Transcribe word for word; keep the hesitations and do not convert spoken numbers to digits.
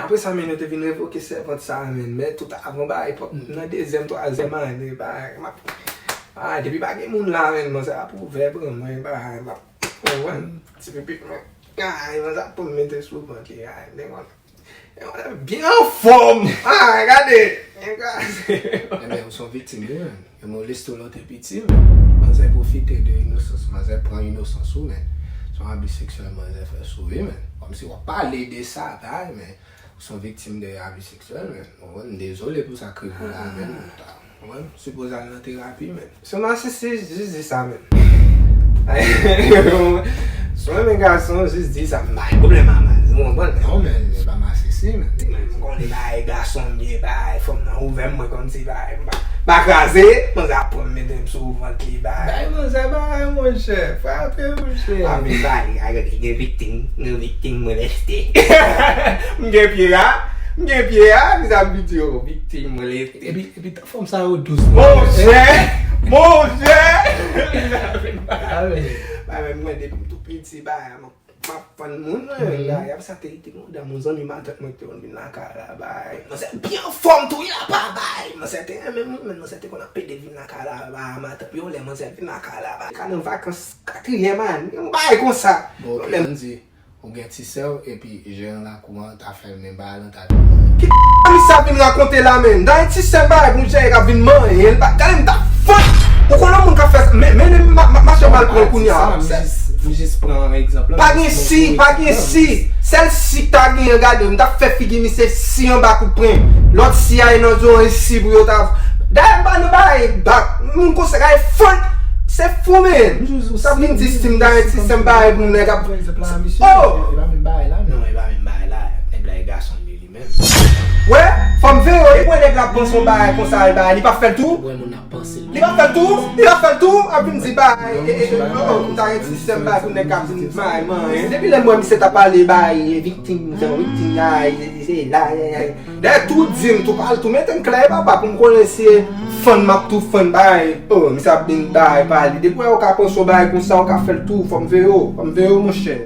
Apre sa, men, yo te vin revoke sèvant sa a, men, men tout avan bagay, pòt nan dezyèm, twazyèm ane, bagay, m ap, ah, depi pa gen moun la, men, manzè ap ouvè ban mwen, bagay, m ap, konprann, ti pipi mwen, ay, manzè ap pran m mete sou vant li, ay, nèg, nèg, byen anfòm, ay, gade, nèg, gade. Ebyen, ou se yon viktim, wi, men. Yo moleste w lè w te piti, men. Manzè pwofite de inosans. Manzè pran inosans ou, men. Se yon abi seksyèl manzè fè sou ou, men. Kòmsi w ap pale de sa, bagay, men. Ou se yon viktim de abi seksyèl, men. Ou konprann? M dezole pou sa k rive w la, men. Ou ta, ou konprann? Sipoze al nan terapi, men. Se masisi, jis di sa, men. Si w renmen gason, jis di sa. M pa gen pwoblèm a mal, ou konprann? Non, men, se pa masisi, men. Men, m konnen bagay gason m ye, bagay fanm nan ouvè m, mwen konn se bagay. M pa, m pa kraze, manzè ap pran m mete m sou vant li, bagay. Bay manzè bagay, monchè. Frape, monchè. Ah, men bagay, ay, gade, gen viktim, gen viktim moleste. M gen pye a, m gen pye a, li sa vin di yo, viktim moleste. Epi, epi, fanm sa yo dous. Monchè, monchè. Ah, men. Bay, men, mwen, depi m tou piti, bay, m ap fann moun, mwen, la, y ap sa te rete mouda, mon zanmi matant mwen ki te konn vin lakay la, bay. Manzè byen anfòm tou, y apa, bay. Manzè te renmen moun, men manzè te konn ap pede vin lakay la, bay, matant. Yon lè manzè vin lakay la, bay. Ka nan vakans katriyèm ane, yon bagay konsa. Bon, ok, ann di, ou gen ti sè w, epi jeran lakou an ta fè l men bagay lan ta vin manyen. Ki misye ap vin rakonte la, men? Dayè ti sè m bagay pou m jere k ap vin manyen l, gade m ta fann. Ou konn yon moun k ap fè sa, men, men, men, ma, ma, mache mal pran kounye a. M jis pran egzanp la. Pa gen si, pa gen si. Sèl si k ta genyen, gade, m t ap fè figi misye si anba kout pwen. Lòt si a nan zòrèy si pou yo ta. Dayè m pa nan bagay bak. Moun konsa ka e fann. Se fou, men. Sa vin di si m dayè ti sè m bagay pou nèg ap. Oh! Non, e pa menm bagay la, nèg la e gason li, li menm. Wè, fò m veye w, e pou nèg la panse yon bagay konsa, e bagay, li pa fè l tou? Wè, moun ap panse l. Li pa fè l tou? Li pa fè l tou? Ap vin di bagay, e, e, e, oh, oh, m ta gen ti sè m bagay pou nèg k ap vin bay manyen. Depi lè m wè misye t ap pale bagay, e, viktim, se yon viktim, ay, se, se, se, la, ay, ay. Dayè, tou di m, tou pale, tou mete m klè, papa, pou m konnen si e fann m ap tou fann bagay. Oh, misye ap vin bagay pale. Depi w wè w ka panse yon bagay konsa, w ka fè l tou, fò m veye w, fò m veye w, monchè.